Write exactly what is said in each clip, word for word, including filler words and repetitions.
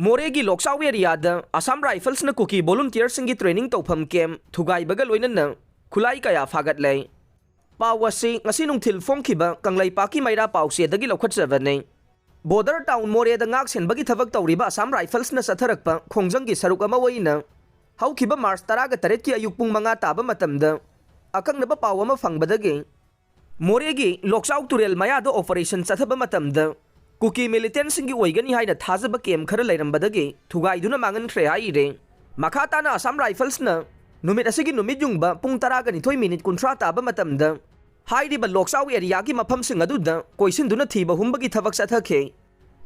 ꯃꯣꯔꯦꯒꯤ ꯂꯣꯛꯆꯥꯎ ꯑꯦꯔꯤꯌꯥꯗ ꯑꯁꯥꯝ ꯔꯥꯏꯐꯜꯁꯅ ꯀꯨꯀꯤ ꯚꯣꯂꯨꯟꯇꯤꯌꯔꯁꯤꯡꯒꯤ ꯇ꯭ꯔꯦꯅꯤꯡ ꯇꯧꯐꯝ ꯀꯦꯝꯞ ꯊꯨꯒꯥꯏꯕꯒ ꯂꯣꯏꯅꯅ ꯈꯨꯠꯂꯥꯏ ꯀꯌꯥ ꯐꯥꯒꯠꯂꯦ꯫ ꯄꯥꯎ ꯑꯁꯤ ꯉꯁꯤ ꯅꯨꯡꯊꯤꯜ ꯐꯣꯡꯈꯤꯕ ꯀꯪꯂꯩꯄꯥꯛꯀꯤ ꯃꯩꯔꯥ ꯄꯥꯎꯆꯦꯗꯒꯤ ꯂꯧꯈꯠꯆꯕꯅꯤ꯫ ꯕꯣꯔꯗꯔ ꯇꯥꯎꯟ ꯃꯣꯔꯦꯗ ꯉꯥꯛ ꯁꯦꯟꯕꯒꯤ ꯊꯕꯛ ꯇꯧꯔꯤꯕ ꯑꯁꯥꯝ ꯔꯥꯏꯐꯜꯁꯅ ꯆꯠꯊꯔꯛꯄ ꯈꯣꯡꯖꯪꯒꯤ ꯁꯔꯨꯛ ꯑꯃ ꯑꯣꯏꯅ ꯍꯧꯈꯤꯕ ꯃꯥꯔꯆ ꯇꯔꯥꯒ ꯇꯔꯦꯠꯀꯤ ꯑꯌꯨꯛ ꯄꯨꯡ ꯃꯉꯥ ꯇꯥꯕ ꯃꯇꯝꯗ ꯑꯀꯛꯅꯕ ꯄꯥꯎ ꯑꯃ ꯐꯪꯕꯗꯒꯤ ꯃꯣꯔꯦꯒꯤ ꯂꯣꯛꯆꯥꯎ ꯇꯨꯔꯦꯜ ꯃꯌꯥꯗ ꯑꯣꯄꯔꯦꯁꯟ ꯆꯠꯊꯕ ꯃꯇꯝꯗ ꯀꯨꯀꯤ ꯃꯤꯂꯤꯇꯦꯟꯁꯤꯡꯒꯤ ꯑꯣꯏꯒꯅꯤ ꯍꯥꯏꯅ ꯊꯥꯖꯕ ꯀꯦꯝꯞ ꯈꯔ ꯂꯩꯔꯝꯕꯗꯒꯤ ꯊꯨꯒꯥꯏꯗꯨꯅ ꯃꯥꯡꯍꯟꯈ꯭ꯔꯦ ꯍꯥꯏꯔꯦ꯫ ꯃꯈꯥ ꯇꯥꯅ ꯑꯁꯥꯝ ꯔꯥꯏꯐꯜꯁꯅ ꯅꯨꯃꯤꯠ ꯑꯁꯤꯒꯤ ꯅꯨꯃꯤꯠ ꯌꯨꯡꯕ ꯄꯨꯡ ꯇꯔꯥꯒ ꯅꯤꯊꯣꯏ ꯃꯤꯅꯤꯠ ꯀꯨꯟꯊ꯭ꯔꯥ ꯇꯥꯕ ꯃꯇꯝꯗ ꯍꯥꯏꯔꯤꯕ ꯂꯣꯛꯆꯥꯎ ꯑꯦꯔꯤꯌꯥꯒꯤ ꯃꯐꯝꯁꯤꯡ ꯑꯗꯨꯗ ꯀꯣꯏꯁꯤꯟꯗꯨꯅ ꯊꯤꯕ ꯍꯨꯝꯕꯒꯤ ꯊꯕꯛ ꯆꯠꯊꯈꯤ꯫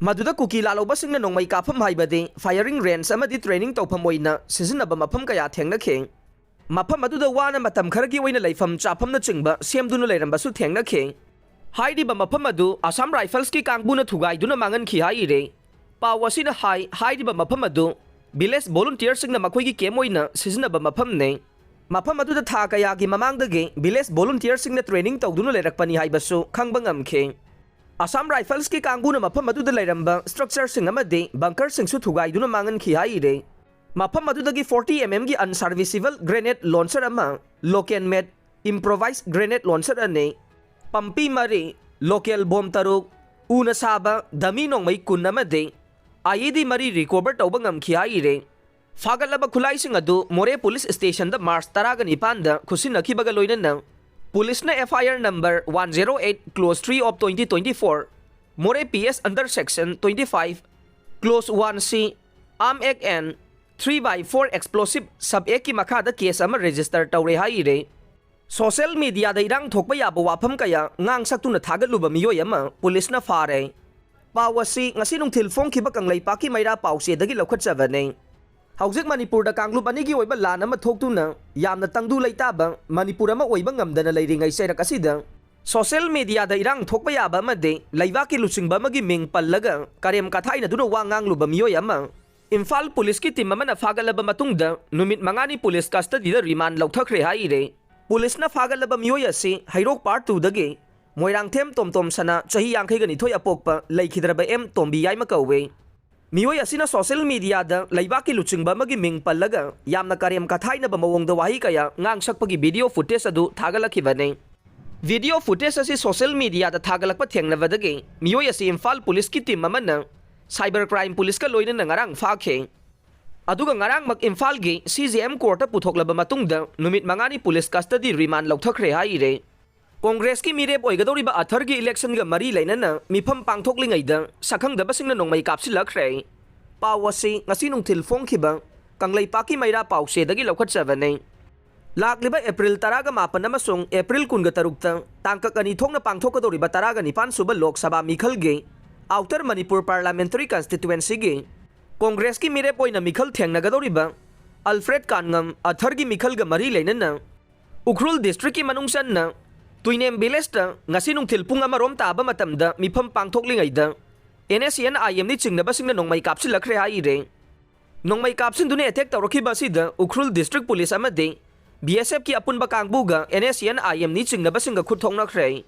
ꯃꯗꯨꯗ ꯀꯨꯀꯤ ꯂꯥꯜꯍꯧꯕꯁꯤꯡꯅ ꯅꯣꯡꯃꯩ ꯀꯥꯞꯐꯝ ꯍꯥꯏꯕꯗꯤ ꯐꯥꯌꯔꯤꯡ ꯔꯦꯟꯖ ꯑꯃꯗꯤ ꯇ꯭ꯔꯦꯅꯤꯡ ꯇꯧꯐꯝ ꯑꯣꯏꯅ ꯁꯤꯖꯤꯟꯅꯕ ꯃꯐꯝ ꯀꯌꯥ ꯊꯦꯡꯅꯈꯤ꯫ ꯃꯐꯝ ꯑꯗꯨꯗ ꯋꯥꯅ ꯃꯇꯝ ꯈꯔꯒꯤ ꯑꯣꯏꯅ ꯂꯩꯐꯝ ꯆꯥꯐꯝꯅꯆꯤꯡꯕ ꯁꯦꯝꯗꯨꯅ ꯂꯩꯔꯝꯕꯁꯨ ꯊꯦꯡꯅꯈꯤ꯫ ꯍꯥꯏꯔꯤꯕ ꯃꯐꯝ ꯑꯗꯨ ꯑꯁꯥꯝ ꯔꯥꯏꯐꯜꯁꯀꯤ ꯀꯥꯡꯕꯨꯅ ꯊꯨꯒꯥꯏꯗꯨꯅ ꯃꯥꯡꯍꯟꯈꯤ ꯍꯥꯏꯔꯤ꯫ ꯄꯥꯎ ꯑꯁꯤꯅ ꯍꯥꯏ, ꯍꯥꯏꯔꯤꯕ ꯃꯐꯝ ꯑꯗꯨ ꯚꯤꯂꯦꯖ ꯚꯣꯂꯨꯟꯇꯤꯌꯔꯁꯤꯡꯅ ꯃꯈꯣꯏꯒꯤ ꯀꯦꯝꯞ ꯑꯣꯏꯅ ꯁꯤꯖꯤꯟꯅꯕ ꯃꯐꯝꯅꯤ꯫ ꯃꯐꯝ ꯑꯗꯨꯗ ꯊꯥ ꯀꯌꯥꯒꯤ ꯃꯃꯥꯡꯗꯒꯤ ꯚꯤꯂꯦꯖ ꯚꯣꯂꯨꯟꯇꯤꯌꯔꯁꯤꯡꯅ ꯇ꯭ꯔꯦꯅꯤꯡ ꯇꯧꯗꯨꯅ ꯂꯩꯔꯛꯄꯅꯤ ꯍꯥꯏꯕꯁꯨ ꯈꯪꯕ ꯉꯝꯈꯤ꯫ ꯑꯁꯥꯝ ꯔꯥꯏꯐꯜꯁꯀꯤ ꯀꯥꯡꯕꯨꯅ ꯃꯐꯝ ꯑꯗꯨꯗ ꯂꯩꯔꯝꯕ ꯁ꯭ꯇ꯭ꯔꯛꯆꯔꯁꯤꯡ ꯑꯃꯗꯤ ꯕꯪꯀꯔꯁꯤꯡꯁꯨ ꯊꯨꯒꯥꯏꯗꯨꯅ ꯃꯥꯡꯍꯟꯈꯤ ꯍꯥꯏꯔꯤ꯫ ꯃꯐꯝ ꯑꯗꯨꯗꯒꯤ ꯐꯣꯔꯇꯤ ꯑꯦꯝ ꯑꯦꯝꯒꯤ ꯑꯟꯁꯔꯚꯤꯁꯤꯕꯜ ꯒ꯭ꯔꯦꯅꯦꯗ ꯂꯣꯟꯆꯔ ꯑꯃ, ꯂꯣꯀꯦꯜ ꯃꯦꯗ ꯏꯝꯄ꯭ꯔꯣꯚꯥꯏꯖ ꯒ꯭ꯔꯦꯅꯦꯗ ꯂꯣꯟꯆꯔ ꯑꯅꯤ, ꯄꯝꯄꯤ ꯃꯔꯤ, ꯂꯣꯀꯦꯜ ꯕꯣꯝ ꯇꯔꯨꯛ, ꯎꯅ ꯁꯥꯕ ꯗꯃꯤ ꯅꯣꯡꯃꯩ ꯀꯨꯟ ꯑꯃꯗꯤ ꯑꯥꯏ ꯏ ꯗꯤ ꯃꯔꯤ ꯔꯤꯀꯣꯚꯔ ꯇꯧꯕ ꯉꯝꯈꯤ ꯍꯥꯏꯔꯤ꯫ ꯐꯥꯒꯠꯂꯕ ꯈꯨꯠꯂꯥꯏꯁꯤꯡ ꯑꯗꯨ ꯃꯣꯔꯦ ꯄꯨꯂꯤꯁ ꯁ꯭ꯇꯦꯁꯟꯗ ꯃꯥꯔꯆ ꯇꯔꯥꯒ ꯅꯤꯄꯥꯟꯗ ꯈꯨꯠꯁꯤꯟꯅꯈꯤꯕꯒ ꯂꯣꯏꯅꯅ ꯄꯨꯂꯤꯁꯅ F I R number one zero eight clause three of twenty twenty four, Moreh P S under section twenty five clause one C, arm act and three by four explosive sub ꯑꯦꯛꯀꯤ ꯃꯈꯥꯗ case ꯑꯃ register ꯇꯧꯔꯦ ꯍꯥꯏꯔꯦ꯫ Social ꯃꯤꯗꯤꯌꯥꯗ ꯏꯔꯥꯡ ꯊꯣꯛꯄ ꯌꯥꯕ ꯋꯥꯐꯝ ꯀꯌꯥ ꯉꯥꯡ ꯁꯛꯇꯨꯅ ꯊꯥꯒꯠꯂꯨꯕ ꯃꯤꯑꯣꯏ ꯑꯃ ꯄꯨꯂꯤꯁꯅ ꯐꯥꯔꯦ꯫ ꯄꯥꯎ ꯑꯁꯤ ꯉꯁꯤ ꯅꯨꯡꯊꯤꯜ ꯐꯣꯡꯈꯤꯕ ꯀꯪꯂꯩꯄꯥꯛꯀꯤ ꯃꯩꯔꯥ ꯄꯥꯎꯆꯦꯗꯒꯤ ꯂꯧꯈꯠꯆꯕꯅꯤ꯫ ꯍꯧꯖꯤꯛ ꯃꯅꯤꯄꯨꯔꯗ ꯀꯥꯡꯂꯨꯞ ꯑꯅꯤꯒꯤ ꯑꯣꯏꯕ ꯂꯥꯟ ꯑꯃ ꯊꯣꯛꯇꯨꯅ ꯌꯥꯝꯅ ꯇꯪꯗꯨ ꯂꯩꯇꯥꯕ ꯃꯅꯤꯄꯨꯔ ꯑꯃ ꯑꯣꯏꯕ ꯉꯝꯗꯅ ꯂꯩꯔꯤꯉꯩ ꯆꯩꯔꯛ ꯑꯁꯤꯗ ꯁꯣꯁꯤꯌꯦꯜ ꯃꯤꯗꯤꯌꯥꯗ ꯏꯔꯥꯡ ꯊꯣꯛꯄ ꯌꯥꯕ ꯑꯃꯗꯤ ꯂꯩꯕꯥꯛꯀꯤ ꯂꯨꯆꯤꯡꯕ ꯑꯃꯒꯤ ꯃꯤꯡ ꯄꯜꯂꯒ ꯀꯔꯦꯝ ꯀꯊꯥꯏꯅꯗꯨꯅ ꯋꯥ ꯉꯥꯡꯂꯨꯕ ꯃꯤꯑꯣꯏ ꯑꯃ ꯏꯝꯐꯥꯜ ꯄꯨꯂꯤꯁꯀꯤ ꯇꯤꯝ ꯑꯃꯅ ꯐꯥꯒꯠꯂꯕ ꯃꯇꯨꯡꯗ ꯅꯨꯃꯤꯠ ꯃꯉꯥꯅꯤ ꯄꯨꯂꯤꯁ ꯀꯁꯇꯗꯤꯗ ꯔꯤꯃꯥꯟ ꯂꯧꯊꯈ꯭ꯔꯦ ꯍꯥꯏꯔꯦ꯫ ꯄꯨꯂꯤꯁꯅ ꯐꯥꯒꯠꯂꯕ ꯃꯤꯑꯣꯏ ꯑꯁꯤ ꯍꯩꯔꯣꯛ ꯄꯥꯔꯠ ꯇꯨꯗꯒꯤ ꯃꯣꯏꯔꯥꯡꯊꯦꯝ ꯇꯣꯝꯇꯣꯝ ꯁꯅꯥ, ꯆꯍꯤ ꯌꯥꯡꯈꯩꯒ ꯅꯤꯊꯣꯏ ꯑꯄꯣꯛꯄ, ꯂꯩꯈꯤꯗ꯭ꯔꯕ ꯑꯦꯝ ꯇꯣꯝꯕꯤ ꯌꯥꯏꯃ ꯀꯧꯋꯦ꯫ ꯃꯤꯑꯣꯏ ꯑꯁꯤꯅ social mediaꯗ ꯂꯩꯕꯥꯛꯀꯤ ꯂꯨꯆꯤꯡꯕ ꯑꯃꯒꯤ ꯃꯤꯡ ꯄꯜꯂꯒ ꯌꯥꯝꯅ ꯀꯔꯦꯝ ꯀꯊꯥꯏꯅꯕ ꯃꯑꯣꯡꯗ ꯋꯥꯍꯩ ꯀꯌꯥ ꯉꯥꯡꯁꯛꯄꯒꯤ video footage ꯑꯗꯨ ꯊꯥꯒꯠꯂꯛꯈꯤꯕꯅꯤ꯫ Video footage ꯑꯁꯤ social mediaꯗ ꯊꯥꯒꯠꯂꯛꯄ ꯊꯦꯡꯅꯕꯗꯒꯤ ꯃꯤꯑꯣꯏ ꯑꯁꯤ ꯏꯝꯐꯥꯜ ꯄꯨꯂꯤꯁꯀꯤ team ꯑꯃꯅ cyber crime ꯄꯨꯂꯤꯁꯀ ꯂꯣꯏꯅꯅ ꯉꯔꯥꯡ ꯐꯥꯈꯤ꯫ ꯑꯗꯨꯒ ꯉꯔꯥꯡꯃꯛ ꯏꯝꯐꯥꯜꯒꯤ C J M courtꯇ ꯄꯨꯊꯣꯛꯂꯕ ꯃꯇꯨꯡꯗ ꯅꯨꯃꯤꯠ ꯃꯉꯥꯅꯤ ꯄꯨꯂꯤꯁ custody remand ꯂꯧꯊꯈ꯭ꯔꯦ ꯍꯥꯏꯔꯦ꯫ ꯀꯣꯡꯒ꯭ꯔꯦꯁꯀꯤ ꯃꯤꯔꯦꯞ ꯑꯣꯏꯒꯗꯧꯔꯤꯕ ꯑꯊꯔꯒꯤ electionꯒ ꯃꯔꯤ ꯂꯩꯅꯅ ꯃꯤꯐꯝ ꯄꯥꯡꯊꯣꯛꯂꯤꯉꯩꯗ ꯁꯛꯈꯪꯗꯕꯁꯤꯡꯅ ꯅꯣꯡꯃꯩ ꯀꯥꯞꯁꯤꯜꯂꯛꯈ꯭ꯔꯦ꯫ ꯄꯥꯎ ꯑꯁꯤ ꯉꯁꯤ ꯅꯨꯡꯊꯤꯜ ꯐꯣꯡꯈꯤꯕ ꯀꯪꯂꯩꯄꯥꯛꯀꯤ ꯃꯩꯔꯥ ꯄꯥꯎꯆꯦꯗꯒꯤ ꯂꯧꯈꯠꯆꯕꯅꯤ꯫ ꯂꯥꯛꯂꯤꯕ April ꯇꯔꯥꯒ ꯃꯥꯄꯟ ꯑꯃꯁꯨꯡ April ꯀꯨꯟꯒ ꯇꯔꯨꯛꯇ ꯇꯥꯡꯀꯛ ꯑꯅꯤ ꯊꯣꯛꯅ ꯄꯥꯡꯊꯣꯛꯀꯗꯧꯔꯤꯕ ꯇꯔꯥꯒ ꯅꯤꯄꯥꯟ ꯁꯨꯕ ꯂꯣꯛ ꯁꯚꯥ ꯃꯤꯈꯜꯒꯤ Outer Manipur Parliamentary Constituencyꯒꯤ ꯀꯣꯡꯒ꯭ꯔꯦꯁꯀꯤ ꯃꯤꯔꯦꯞ ꯑꯣꯏꯅ ꯃꯤꯈꯜ ꯊꯦꯡꯅꯒꯗꯧꯔꯤꯕ ꯑꯜꯐ꯭ꯔꯦꯗ ꯀꯥꯟꯉꯝ ꯑꯊꯔꯒꯤ ꯃꯤꯈꯜꯒ ꯃꯔꯤ ꯂꯩꯅꯅ ꯎꯈ꯭ꯔꯨꯜ districtꯀꯤ ꯃꯅꯨꯡ ꯆꯟꯅ ꯇꯨꯏꯅꯦꯝ villageꯇ ꯉꯁꯤ ꯅꯨꯡꯊꯤꯜ ꯄꯨꯡ ꯑꯃꯔꯣꯝ ꯇꯥꯕ ꯃꯇꯝꯗ ꯃꯤꯐꯝ ꯄꯥꯡꯊꯣꯛꯂꯤꯉꯩꯗ N S C N I Mꯅꯤ ꯆꯤꯡꯅꯕꯁꯤꯡꯅ ꯅꯣꯡꯃꯩ ꯀꯥꯞꯁꯤꯜꯂꯛꯈ꯭ꯔꯦ ꯍꯥꯏꯔꯦ꯫ ꯅꯣꯡꯃꯩ ꯀꯥꯞꯁꯤꯟꯗꯨꯅ attack ꯇꯧꯔꯛꯈꯤꯕ ꯑꯁꯤꯗ ꯎꯈ꯭ꯔꯨꯜ district police ꯑꯃꯗꯤ B S Fꯀꯤ ꯑꯄꯨꯟꯕ ꯀꯥꯡꯕꯨꯒ N S C N I Mꯅꯤ ꯆꯤꯡꯅꯕꯁꯤꯡꯒ ꯈꯨꯠ ꯊꯣꯛꯅꯈ꯭ꯔꯦ꯫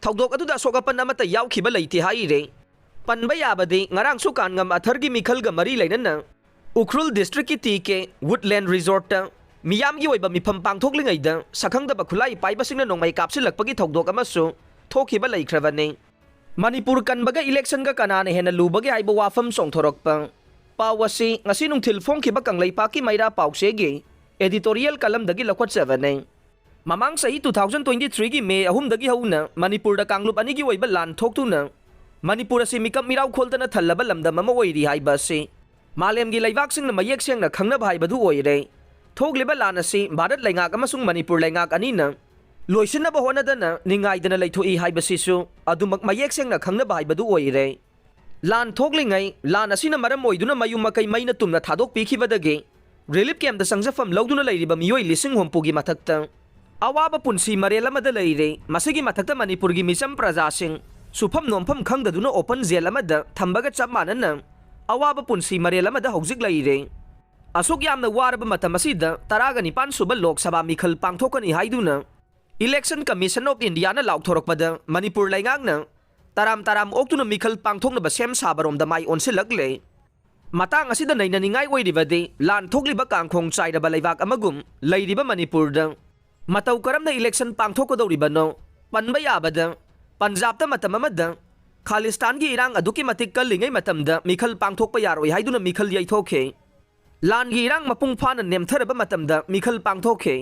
ꯊꯧꯗꯣꯛ ꯑꯗꯨꯗ ꯑꯁꯣꯛ ꯑꯄꯟ ꯑꯃꯠꯇ ꯌꯥꯎꯈꯤꯕ ꯂꯩꯇꯦ ꯍꯥꯏꯔꯦ꯫ ꯄꯟꯕ ꯌꯥꯕꯗꯤ ꯉꯔꯥꯡꯁꯨ ꯀꯥꯟꯉꯝ ꯑꯊꯔꯒꯤ ꯃꯤꯈꯜꯒ ꯃꯔꯤ ꯂꯩꯅꯅ ꯎꯈ꯭ꯔꯨꯜ districtꯀꯤ T K Woodland Resortꯇ ꯃꯤꯌꯥꯝꯒꯤ ꯑꯣꯏꯕ ꯃꯤꯐꯝ ꯄꯥꯡꯊꯣꯛꯂꯤꯉꯩꯗ ꯁꯛꯈꯪꯗꯕ ꯈꯨꯠꯂꯥꯏ ꯄꯥꯏꯕꯁꯤꯡꯅ ꯅꯣꯡꯃꯩ ꯀꯥꯞꯁꯤꯜꯂꯛꯄꯒꯤ ꯊꯧꯗꯣꯛ ꯑꯃꯁꯨ ꯊꯣꯛꯈꯤꯕ ꯂꯩꯈ꯭ꯔꯕꯅꯤ꯫ ꯃꯅꯤꯄꯨꯔ ꯀꯟꯕꯒ electionꯒ ꯀꯅꯥꯅ ꯍꯦꯟꯅ ꯂꯨꯕꯒꯦ ꯍꯥꯏꯕ ꯋꯥꯐꯝ ꯆꯣꯡꯊꯣꯔꯛꯄ꯫ ꯄꯥꯎ ꯑꯁꯤ ꯉꯁꯤ ꯅꯨꯡꯊꯤꯜ ꯐꯣꯡꯈꯤꯕ ꯀꯪꯂꯩꯄꯥꯛꯀꯤ ꯃꯩꯔꯥ ꯄꯥꯎꯆꯦꯒꯤ editorial columnꯗꯒꯤ ꯂꯧꯈꯠꯆꯕꯅꯤ꯫ ꯃꯃꯥꯡ ꯆꯍꯤ two thousand twenty threeꯒꯤ May ꯑꯍꯨꯝꯗꯒꯤ ꯍꯧꯅ ꯃꯅꯤꯄꯨꯔꯗ ꯀꯥꯡꯂꯨꯞ ꯑꯅꯤꯒꯤ ꯑꯣꯏꯕ ꯂꯥꯟ ꯊꯣꯛꯇꯨꯅ ꯃꯅꯤꯄꯨꯔ ꯑꯁꯤ ꯃꯤꯀꯞ ꯃꯤꯔꯥꯎ ꯈꯣꯜꯗꯅ ꯊꯜꯂꯕ ꯂꯝꯗꯝ ꯑꯃ ꯑꯣꯏꯔꯤ ꯍꯥꯏꯕ ꯑꯁꯤ ꯃꯥꯂꯦꯝꯒꯤ ꯂꯩꯕꯥꯛꯁꯤꯡꯅ ꯃꯌꯦꯛ ꯁꯦꯡꯅ ꯈꯪꯅꯕ ꯍꯥꯏꯕꯗꯨ ꯑꯣꯏꯔꯦ꯫ ꯊꯣꯛꯂꯤꯕ ꯂꯥꯟ ꯑꯁꯤ ꯚꯥꯔꯠ ꯂꯩꯉꯥꯛ ꯑꯃꯁꯨꯡ ꯃꯅꯤꯄꯨꯔ ꯂꯩꯉꯥꯛ ꯑꯅꯤꯅ ꯂꯣꯏꯁꯤꯟꯅꯕ ꯍꯣꯠꯅꯗꯅ ꯅꯤꯡꯉꯥꯏꯗꯅ ꯂꯩꯊꯣꯛꯏ ꯍꯥꯏꯕꯁꯤꯁꯨ ꯑꯗꯨꯃꯛ ꯃꯌꯦꯛ ꯁꯦꯡꯅ ꯈꯪꯅꯕ ꯍꯥꯏꯕꯗꯨ ꯑꯣꯏꯔꯦ꯫ ꯂꯥꯟ ꯊꯣꯛꯂꯤꯉꯩ ꯂꯥꯟ ꯑꯁꯤꯅ ꯃꯔꯝ ꯑꯣꯏꯗꯨꯅ ꯃꯌꯨꯝ ꯃꯀꯩ ꯃꯩꯅ ꯇꯨꯝꯅ ꯊꯥꯗꯣꯛꯄꯤꯈꯤꯕꯗꯒꯤ relief campꯇ ꯆꯪꯖꯐꯝ ꯂꯧꯗꯨꯅ ꯂꯩꯔꯤꯕ ꯃꯤꯑꯣꯏ ꯂꯤꯁꯤꯡ ꯍꯨꯝꯐꯨꯒꯤ ꯃꯊꯛꯇ ꯑꯋꯥꯕ ꯄꯨꯟꯁꯤ ꯃꯔꯦꯜ ꯑꯃꯗ ꯂꯩꯔꯦ꯫ ꯃꯁꯤꯒꯤ ꯃꯊꯛꯇ ꯃꯅꯤꯄꯨꯔꯒꯤ ꯃꯤꯆꯝ ꯄ꯭ꯔꯖꯥꯁꯤꯡ ꯁꯨꯐꯝ ꯅꯣꯝꯐꯝ ꯈꯪꯗꯗꯨꯅ open jail ꯑꯃꯗ ꯊꯝꯕꯒ ꯆꯞ ꯃꯥꯟꯅꯅ ꯑꯋꯥꯕ ꯄꯨꯟꯁꯤ ꯃꯔꯦꯜ ꯑꯃꯗ ꯍꯧꯖꯤꯛ ꯂꯩꯔꯦ꯫ ꯑꯁꯨꯛ ꯌꯥꯝꯅ ꯋꯥꯔꯕ ꯃꯇꯝ ꯑꯁꯤꯗ ꯇꯔꯥꯒ ꯅꯤꯄꯥꯟ ꯁꯨꯕ ꯂꯣꯛ ꯁꯚꯥ ꯃꯤꯈꯜ ꯄꯥꯡꯊꯣꯛꯀꯅꯤ ꯍꯥꯏꯗꯨꯅ Election Commission of Indiaꯅ ꯂꯥꯎꯊꯣꯔꯛꯄꯗ ꯃꯅꯤꯄꯨꯔ ꯂꯩꯉꯥꯛꯅ ꯇꯔꯥꯝ ꯇꯔꯥꯝ ꯑꯣꯛꯇꯨꯅ ꯃꯤꯈꯜ ꯄꯥꯡꯊꯣꯛꯅꯕ ꯁꯦꯝ ꯁꯥꯕꯔꯣꯝꯗ ꯃꯥꯏ ꯑꯣꯟꯁꯤꯜꯂꯛꯂꯦ꯫ ꯃꯇꯥꯡ ꯑꯁꯤꯗ ꯅꯩꯅꯅꯤꯡꯉꯥꯏ ꯑꯣꯏꯔꯤꯕꯗꯤ ꯂꯥꯟ ꯊꯣꯛꯂꯤꯕ ꯀꯥꯡꯈꯣꯡ ꯆꯥꯏꯔꯕ ꯂꯩꯕꯥꯛ ꯑꯃꯒꯨꯝ ꯂꯩꯔꯤꯕ ꯃꯅꯤꯄꯨꯔꯗ ꯃꯇꯧ ꯀꯔꯝꯅ ꯏꯂꯦꯛꯁꯟ ꯄꯥꯡꯊꯣꯛꯀꯗꯧꯔꯤꯕꯅꯣ? ꯄꯟꯕ ꯌꯥꯕꯗ, ꯄꯟꯖꯥꯕꯇ ꯃꯇꯝ ꯑꯃꯗ ꯈꯥꯂꯤꯁꯇꯥꯟꯒꯤ ꯏꯔꯥꯡ ꯑꯗꯨꯛꯀꯤ ꯃꯇꯤꯛ ꯀꯜꯂꯤꯉꯩ ꯃꯇꯝꯗ ꯃꯤꯈꯜ ꯄꯥꯡꯊꯣꯛꯄ ꯌꯥꯔꯣꯏ ꯍꯥꯏꯗꯨꯅ ꯃꯤꯈꯜ ꯌꯩꯊꯣꯛꯈꯤ꯫ ꯂꯥꯟꯒꯤ ꯏꯔꯥꯡ ꯃꯄꯨꯡ ꯐꯥꯅ ꯅꯦꯝꯊꯔꯕ ꯃꯇꯝꯗ ꯃꯤꯈꯜ ꯄꯥꯡꯊꯣꯛꯈꯤ꯫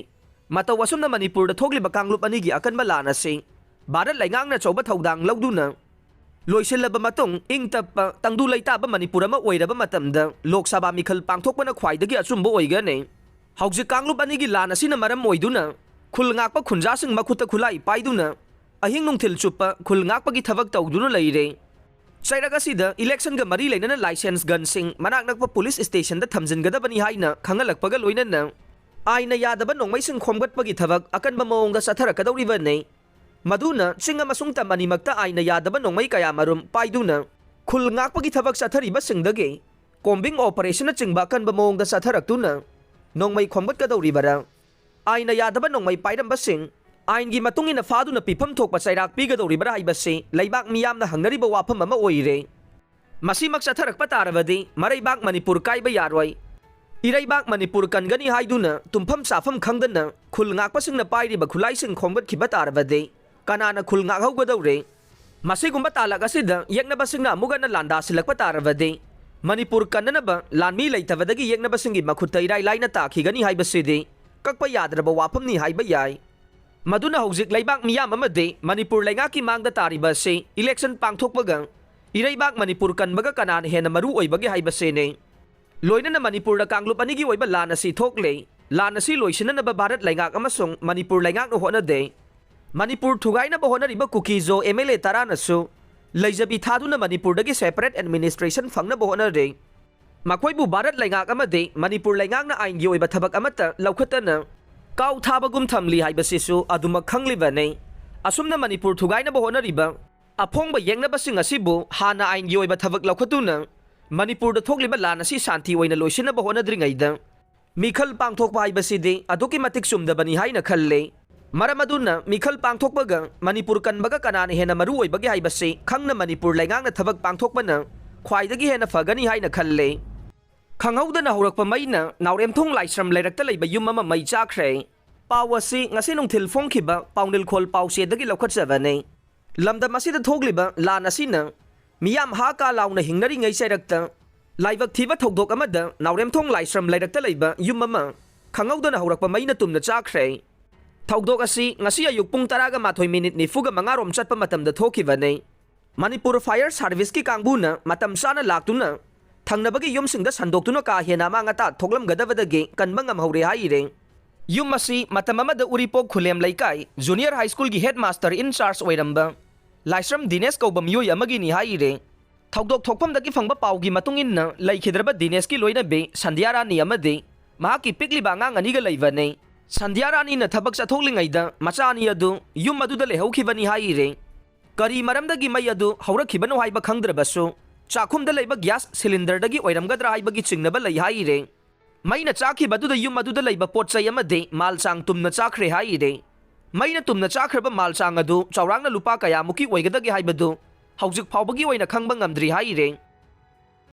ꯃꯇꯧ ꯑꯁꯨꯝꯅ ꯃꯅꯤꯄꯨꯔꯗ ꯊꯣꯛꯂꯤꯕ ꯀꯥꯡꯂꯨꯞ ꯑꯅꯤꯒꯤ ꯑꯀꯟꯕ ꯂꯥꯟ ꯑꯁꯤ ꯚꯥꯔꯠ ꯂꯩꯉꯥꯛꯅ ꯑꯆꯧꯕ ꯊꯧꯗꯥꯡ ꯂꯧꯗꯨꯅ ꯂꯣꯏꯁꯤꯜꯂꯕ ꯃꯇꯨꯡ, ꯏꯪ ꯇꯞꯄ, ꯇꯪꯗꯨ ꯂꯩꯇꯥꯕ ꯃꯅꯤꯄꯨꯔ ꯑꯃ ꯑꯣꯏꯔꯕ ꯃꯇꯝꯗ ꯂꯣꯛ ꯁꯚꯥ ꯃꯤꯈꯜ ꯄꯥꯡꯊꯣꯛꯄꯅ ꯈ꯭ꯋꯥꯏꯗꯒꯤ ꯑꯆꯨꯝꯕ ꯑꯣꯏꯒꯅꯤ꯫ ꯍꯧꯖꯤꯛ ꯀꯥꯡꯂꯨꯞ ꯑꯅꯤꯒꯤ ꯂꯥꯟ ꯑꯁꯤꯅ ꯃꯔꯝ ꯑꯣꯏꯗꯨꯅ ꯈꯨꯜ ꯉꯥꯛꯄ ꯈꯨꯟꯖꯥꯁꯤꯡ ꯃꯈꯨꯠꯇ ꯈꯨꯠꯂꯥꯏ ꯄꯥꯏꯗꯨꯅ ꯑꯍꯤꯡ ꯅꯨꯡꯊꯤꯜ ꯆꯨꯞꯄ ꯈꯨꯜ ꯉꯥꯛꯄꯒꯤ ꯊꯕꯛ ꯇꯧꯗꯨꯅ ꯂꯩꯔꯦ꯫ ꯆꯩꯔꯛ ꯑꯁꯤꯗ ꯏꯂꯦꯛꯁꯟꯒ ꯃꯔꯤ ꯂꯩꯅꯅ ꯂꯥꯏꯁꯦꯟꯁ ꯒꯟꯁꯤꯡ ꯃꯅꯥꯛ ꯅꯛꯄ ꯄꯨꯂꯤꯁ ꯁ꯭ꯇꯦꯁꯟꯗ ꯊꯝꯖꯤꯟꯒꯗꯕꯅꯤ ꯍꯥꯏꯅ ꯈꯪꯍꯜꯂꯛꯄꯒ ꯂꯣꯏꯅꯅ ꯑꯥꯏꯟꯅ ꯌꯥꯗꯕ ꯅꯣꯡꯃꯩꯁꯤꯡ ꯈꯣꯝꯒꯠꯄꯒꯤ ꯊꯕꯛ ꯑꯀꯟꯕ ꯃꯑꯣꯡꯗ ꯆꯠꯊꯔꯛꯀꯗꯧꯔꯤꯕꯅꯤ꯫ ꯃꯗꯨꯅ ꯆꯤꯡ ꯑꯃꯁꯨꯡ ꯇꯝ ꯑꯅꯤꯃꯛꯇ ꯑꯥꯏꯟꯅ ꯌꯥꯗꯕ ꯅꯣꯡꯃꯩ ꯀꯌꯥꯃꯔꯨꯝ ꯄꯥꯏꯗꯨꯅ ꯈꯨꯜ ꯉꯥꯛꯄꯒꯤ ꯊꯕꯛ ꯆꯠꯊꯔꯤꯕꯁꯤꯡꯗꯒꯤ ꯀꯣꯝꯕꯤꯡ ꯑꯣꯄꯔꯦꯁꯟꯅꯆꯤꯡꯕ ꯑꯀꯟꯕ ꯃꯑꯣꯡꯗ ꯆꯠꯊꯔꯛꯇꯨꯅ ꯅꯣꯡꯃꯩ ꯈꯣꯝꯒꯠꯀꯗꯧꯔꯤꯕꯔꯥ? ꯑꯥꯏꯟꯅ ꯌꯥꯗꯕ ꯅꯣꯡꯃꯩ ꯄꯥꯏꯔꯝꯕꯁꯤꯡ ꯑꯥꯏꯟꯒꯤ ꯃꯇꯨꯡ ꯏꯟꯅ ꯐꯥꯗꯨꯅ ꯄꯤꯐꯝ ꯊꯣꯛꯄ ꯆꯩꯔꯥꯛ ꯄꯤꯒꯗꯧꯔꯤꯕꯔꯥ ꯍꯥꯏꯕꯁꯤ ꯂꯩꯕꯥꯛ ꯃꯤꯌꯥꯝꯅ ꯍꯪꯅꯔꯤꯕ ꯋꯥꯐꯝ ꯑꯃ ꯑꯣꯏꯔꯦ꯫ ꯃꯁꯤꯃꯛ ꯆꯠꯊꯔꯛꯄ ꯇꯥꯔꯕꯗꯤ ꯃꯔꯩꯕꯥꯛ ꯃꯅꯤꯄꯨꯔ ꯀꯥꯏꯕ ꯌꯥꯔꯣꯏ꯫ ꯏꯔꯩꯕꯥꯛ ꯃꯅꯤꯄꯨꯔ ꯀꯟꯒꯅꯤ ꯍꯥꯏꯗꯨꯅ ꯇꯨꯝꯐꯝ ꯆꯥꯐꯝ ꯈꯪꯗꯅ ꯈꯨꯜ ꯉꯥꯛꯄꯁꯤꯡꯅ ꯄꯥꯏꯔꯤꯕ ꯈꯨꯠꯂꯥꯏꯁꯤꯡ ꯈꯣꯝꯒꯠꯈꯤꯕ ꯇꯥꯔꯕꯗꯤ ꯀꯅꯥꯅ ꯈꯨꯜ ꯉꯥꯛꯍꯧꯒꯗꯧꯔꯤ? ꯃꯁꯤꯒꯨꯝꯕ ꯇꯥꯂꯛ ꯑꯁꯤꯗ ꯌꯦꯛꯅꯕꯁꯤꯡꯅ ꯑꯃꯨꯛ ꯍꯟꯅ ꯂꯥꯟꯗꯥꯁꯤꯜꯂꯛꯄ ꯇꯥꯔꯕꯗꯤ ꯃꯅꯤꯄꯨꯔ ꯀꯟꯅꯅꯕ ꯂꯥꯟꯃꯤ ꯂꯩꯇꯕꯗꯒꯤ ꯌꯦꯛꯅꯕꯁꯤꯡꯒꯤ ꯃꯈꯨꯠꯇ ꯏꯔꯥꯏ ꯂꯥꯏꯅ ꯇꯥꯈꯤꯒꯅꯤ ꯍꯥꯏꯕꯁꯤꯗꯤ ꯀꯛꯄ ꯌꯥꯗ꯭ꯔꯕ ꯋꯥꯐꯝꯅꯤ ꯍꯥꯏꯕ ꯌꯥꯏ꯫ ꯃꯗꯨꯅ ꯍꯧꯖꯤꯛ ꯂꯩꯕꯥꯛ ꯃꯤꯌꯥꯝ ꯑꯃꯗꯤ ꯃꯅꯤꯄꯨꯔ ꯂꯩꯉꯥꯛꯀꯤ ꯃꯥꯡꯗ ꯇꯥꯔꯤꯕ ꯑꯁꯤ ꯏꯂꯦꯛꯁꯟ ꯄꯥꯡꯊꯣꯛꯄꯒ ꯏꯔꯩꯕꯥꯛ ꯃꯅꯤꯄꯨꯔ ꯀꯟꯕꯒ ꯀꯅꯥꯅ ꯍꯦꯟꯅ ꯃꯔꯨ ꯑꯣꯏꯕꯒꯦ ꯍꯥꯏꯕꯁꯤꯅꯤ꯫ ꯂꯣꯏꯅꯅ ꯃꯅꯤꯄꯨꯔꯗ ꯀꯥꯡꯂꯨꯞ ꯑꯅꯤꯒꯤ ꯑꯣꯏꯕ ꯂꯥꯟ ꯑꯁꯤ ꯊꯣꯛꯂꯦ꯫ ꯂꯥꯟ ꯑꯁꯤ ꯂꯣꯏꯁꯤꯟꯅꯅꯕ ꯚꯥꯔꯠ ꯂꯩꯉꯥꯛ ꯑꯃꯁꯨꯡ ꯃꯅꯤꯄꯨꯔ ꯂꯩꯉꯥꯛꯅ ꯍꯣꯠꯅꯗꯦ꯫ ꯃꯅꯤꯄꯨꯔ ꯊꯨꯒꯥꯏꯅꯕ ꯍꯣꯠꯅꯔꯤꯕ ꯀꯨꯀꯤꯖꯣ ꯑꯦꯝ ꯑꯦꯜ ꯑꯦ ꯇꯔꯥꯅꯁꯨ ꯂꯩꯖꯕꯤ ꯊꯥꯗꯨꯅ ꯃꯅꯤꯄꯨꯔꯗꯒꯤ ꯁꯦꯄꯔꯦꯠ ꯑꯦꯗꯃꯤꯅꯤꯁꯇ꯭ꯔꯦꯁꯟ ꯐꯪꯅꯕ ꯍꯣꯠꯅꯔꯤ꯫ ꯃꯈꯣꯏꯕꯨ ꯚꯥꯔꯠ ꯂꯩꯉꯥꯛ ꯑꯃꯗꯤ ꯃꯅꯤꯄꯨꯔ ꯂꯩꯉꯥꯛꯅ ꯑꯥꯏꯟꯒꯤ ꯑꯣꯏꯕ ꯊꯕꯛ ꯑꯃꯠꯇ ꯂꯧꯈꯠꯇꯅ ꯀꯥꯎ ꯊꯥꯕꯒꯨꯝ ꯊꯝꯂꯤ ꯍꯥꯏꯕꯁꯤꯁꯨ ꯑꯗꯨꯃꯛ ꯈꯪꯂꯤꯕꯅꯤ꯫ ꯑꯁꯨꯝꯅ ꯃꯅꯤꯄꯨꯔ ꯊꯨꯒꯥꯏꯅꯕ ꯍꯣꯠꯅꯔꯤꯕ ꯑꯐꯣꯡꯕ ꯌꯦꯛꯅꯕꯁꯤꯡ ꯑꯁꯤꯕꯨ ꯍꯥꯟꯅ ꯑꯥꯏꯟꯒꯤ ꯑꯣꯏꯕ ꯊꯕꯛ ꯂꯧꯈꯠꯇꯨꯅ ꯃꯅꯤꯄꯨꯔꯗ ꯊꯣꯛꯂꯤꯕ ꯂꯥꯟ ꯑꯁꯤ ꯁꯥꯟꯇꯤ ꯑꯣꯏꯅ ꯂꯣꯏꯁꯤꯟꯅꯕ ꯍꯣꯠꯅꯗ꯭ꯔꯤꯉꯩꯗ ꯃꯤꯈꯜ ꯄꯥꯡꯊꯣꯛꯄ ꯍꯥꯏꯕꯁꯤꯗꯤ ꯑꯗꯨꯛꯀꯤ ꯃꯇꯤꯛ ꯆꯨꯝꯗꯕꯅꯤ ꯍꯥꯏꯅ ꯈꯜꯂꯤ꯫ ꯃꯔꯝ ꯑꯗꯨꯅ ꯃꯤꯈꯜ ꯄꯥꯡꯊꯣꯛꯄꯒ ꯃꯅꯤꯄꯨꯔ ꯀꯟꯕꯒ ꯀꯅꯥꯅ ꯍꯦꯟꯅ ꯃꯔꯨ ꯑꯣꯏꯕꯒꯦ ꯍꯥꯏꯕꯁꯤ ꯈꯪꯅ ꯃꯅꯤꯄꯨꯔ ꯂꯩꯉꯥꯛꯅ ꯊꯕꯛ ꯄꯥꯡꯊꯣꯛꯄꯅ ꯈ꯭ꯋꯥꯏꯗꯒꯤ ꯍꯦꯟꯅ ꯐꯒꯅꯤ ꯍꯥꯏꯅ ꯈꯜꯂꯦ꯫ ꯈꯪꯍꯧꯗꯅ ꯍꯧꯔꯛꯄ ꯃꯩꯅ ꯅꯥꯎꯔꯦꯝꯊꯣꯡ ꯂꯥꯏꯁ꯭ꯔꯝ ꯂꯩꯔꯛꯇ ꯂꯩꯕ ꯌꯨꯝ ꯑꯃ ꯃꯩ ꯆꯥꯈ꯭ꯔꯦ꯫ ꯄꯥꯎ ꯑꯁꯤ ꯉꯁꯤ ꯅꯨꯡꯊꯤꯜ ꯐꯣꯡꯈꯤꯕ ꯄꯥꯎꯅꯤꯜꯈꯣꯜ ꯄꯥꯎꯆꯦꯗꯒꯤ ꯂꯧꯈꯠꯆꯕꯅꯤ꯫ ꯂꯝꯗꯝ ꯑꯁꯤꯗ ꯊꯣꯛꯂꯤꯕ ꯂꯥꯟ ꯑꯁꯤꯅ ꯃꯤꯌꯥꯝ ꯍꯥ ꯀꯥ ꯂꯥꯎꯅ ꯍꯤꯡꯅꯔꯤꯉꯩ ꯆꯩꯔꯛꯇ ꯂꯥꯏꯕꯛ ꯊꯤꯕ ꯊꯧꯗꯣꯛ ꯑꯃꯗ ꯅꯥꯎꯔꯦꯝꯊꯣꯡ ꯂꯥꯏꯁ꯭ꯔꯝ ꯂꯩꯔꯛꯇ ꯂꯩꯕ ꯌꯨꯝ ꯑꯃ ꯈꯪꯍꯧꯗꯅ ꯍꯧꯔꯛꯄ ꯃꯩꯅ ꯇꯨꯝꯅ ꯆꯥꯈ꯭ꯔꯦ꯫ ꯊꯧꯗꯣꯛ ꯑꯁꯤ ꯉꯁꯤ ꯑꯌꯨꯛ ꯄꯨꯡ ꯇꯔꯥꯒ ꯃꯥꯊꯣꯏ ꯃꯤꯅꯤꯠ ꯅꯤꯐꯨꯒ ꯃꯉꯥ ꯔꯣꯝ ꯆꯠꯄ ꯃꯇꯝꯗ ꯊꯣꯛꯈꯤꯕꯅꯤ꯫ ꯃꯅꯤꯄꯨꯔ ꯐꯥꯌꯔ ꯁꯥꯔꯚꯤꯁꯀꯤ ꯀꯥꯡꯕꯨꯅ ꯃꯇꯝ ꯆꯥꯅ ꯂꯥꯛꯇꯨꯅ ꯊꯪꯅꯕꯒꯤ ꯌꯨꯝꯁꯤꯡꯗ ꯁꯟꯗꯣꯛꯇꯨꯅ ꯀꯥ ꯍꯦꯟꯅ ꯑꯃꯥꯡ ꯑꯇꯥ ꯊꯣꯛꯂꯝꯒꯗꯕꯗꯒꯤ ꯀꯟꯕ ꯉꯝꯍꯧꯔꯦ ꯍꯥꯏꯔꯦ꯫ ꯌꯨꯝ ꯑꯁꯤ ꯃꯇꯝ ꯑꯃꯗ ꯎꯔꯤꯄꯣꯛ ꯈꯨꯂꯦꯝ ꯂꯩꯀꯥꯏ ꯖꯨꯅꯤꯌꯔ ꯍꯥꯏ ꯁ꯭ꯀꯨꯜꯒꯤ ꯍꯦꯗ ꯃꯥꯁꯇꯔ ꯏꯟ ꯆꯥꯔꯖ ꯑꯣꯏꯔꯝꯕ ꯂꯥꯏꯁ꯭ꯔꯝ ꯗꯤꯅꯦꯁ ꯀꯧꯕ ꯃꯤꯑꯣꯏ ꯑꯃꯒꯤꯅꯤ ꯍꯥꯏꯔꯦ꯫ ꯊꯧꯗꯣꯛ ꯊꯣꯛꯐꯝꯗꯒꯤ ꯐꯪꯕ ꯄꯥꯎꯒꯤ ꯃꯇꯨꯡ ꯏꯟꯅ ꯂꯩꯈꯤꯗ꯭ꯔꯕ ꯗꯤꯅꯦꯁꯀꯤ ꯂꯣꯏꯅꯕꯤ ꯁꯟꯙ꯭ꯌꯥ ꯔꯥꯅꯤ ꯑꯃꯗꯤ ꯃꯍꯥꯛꯀꯤ ꯄꯤꯛꯂꯤꯕ ꯑꯉꯥꯡ ꯑꯅꯤꯒ ꯂꯩꯕꯅꯤ꯫ ꯁꯟꯙ꯭ꯌꯥ ꯔꯥꯅꯤꯅ ꯊꯕꯛ ꯆꯠꯊꯣꯛꯂꯤꯉꯩꯗ ꯃꯆꯥ ꯑꯅꯤ ꯑꯗꯨ ꯌꯨꯝ ꯑꯗꯨꯗ ꯂꯩꯍꯧꯈꯤꯕꯅꯤ ꯍꯥꯏꯔꯦ꯫ ꯀꯔꯤ ꯃꯔꯝꯗꯒꯤ ꯃꯩ ꯑꯗꯨ ꯍꯧꯔꯛꯈꯤꯕꯅꯣ ꯍꯥꯏꯕ ꯈꯪꯗ꯭ꯔꯕꯁꯨ ꯆꯥꯛꯈꯨꯝꯗ ꯂꯩꯕ ꯒ꯭ꯌꯥꯁ ꯁꯤꯂꯤꯟꯗꯔꯗꯒꯤ ꯑꯣꯏꯔꯝꯒꯗ꯭ꯔꯥ ꯍꯥꯏꯕꯒꯤ ꯆꯤꯡꯅꯕ ꯂꯩ ꯍꯥꯏꯔꯦ꯫ ꯃꯩꯅ ꯆꯥꯛꯈꯤꯕꯗꯨꯗ ꯌꯨꯝ ꯑꯗꯨꯗ ꯂꯩꯕ ꯄꯣꯠ ꯆꯩ ꯑꯃꯗꯤ ꯃꯥꯜ ꯆꯥꯡ ꯇꯨꯝꯅ ꯆꯥꯈ꯭ꯔꯦ ꯍꯥꯏꯔꯦ꯫ ꯃꯩꯅ ꯇꯨꯝꯅ ꯆꯥꯈ꯭ꯔꯕ ꯃꯥꯜ ꯆꯥꯡ ꯑꯗꯨ ꯆꯥꯎꯔꯥꯛꯅ ꯂꯨꯄꯥ ꯀꯌꯥꯃꯨꯛꯀꯤ ꯑꯣꯏꯒꯗꯒꯦ ꯍꯥꯏꯕꯗꯨ ꯍꯧꯖꯤꯛ ꯐꯥꯎꯕꯒꯤ ꯑꯣꯏꯅ ꯈꯪꯕ ꯉꯝꯗ꯭ꯔꯤ ꯍꯥꯏꯔꯦ꯫